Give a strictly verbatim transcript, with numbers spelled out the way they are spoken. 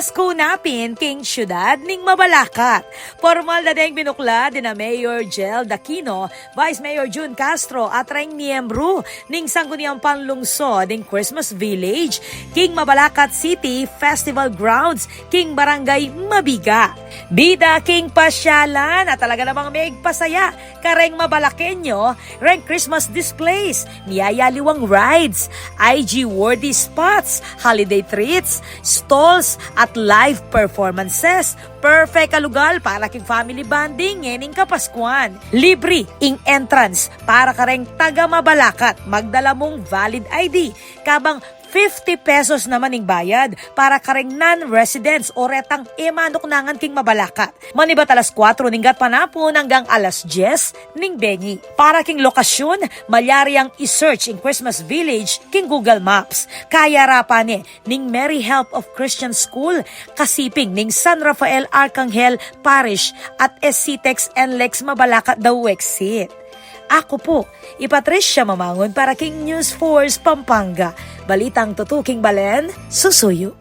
Pasku na pin king syudad ning Mabalacat. Pormal da deng binuklat dina Mayor Jel Daquino, Vice Mayor Jun Castro at reng miyembru ning Sangguniang Panlungsod ing Christmas Village king Mabalacat City Festival Grounds king Barangay Mabiga. Bida king pasyalan at talaga namang megpasaya kareng Mabalaqueño reng Christmas displays, miyayaliwang rides, I G-worthy spots, holiday treats, stalls, at live performances. Perfect a lugal para king family bonding ngening Kapaskuan. Libre ing entrance para kareng taga Mabalacat. Magdala mung valid I D. Kabang fifty pesos naman ing bayad para kareng non-residents o retang e manuknangan king Mabalacat. Manibat alas kuwatro ning gatpanapun anggang alas dyes ning bengi. Para king lokasyun, malyari yang i-search ing Christmas Village king Google Maps. Kayarapan ne ning Mary Help of Christian School, kasiping ning San Rafael Arcangel Parish at S C Tex N L E X Mabalacat Dawe Exit. Aku pu i Patricia Mamangun para king News Force Pampanga. Balitang tutuking balen, susuyu.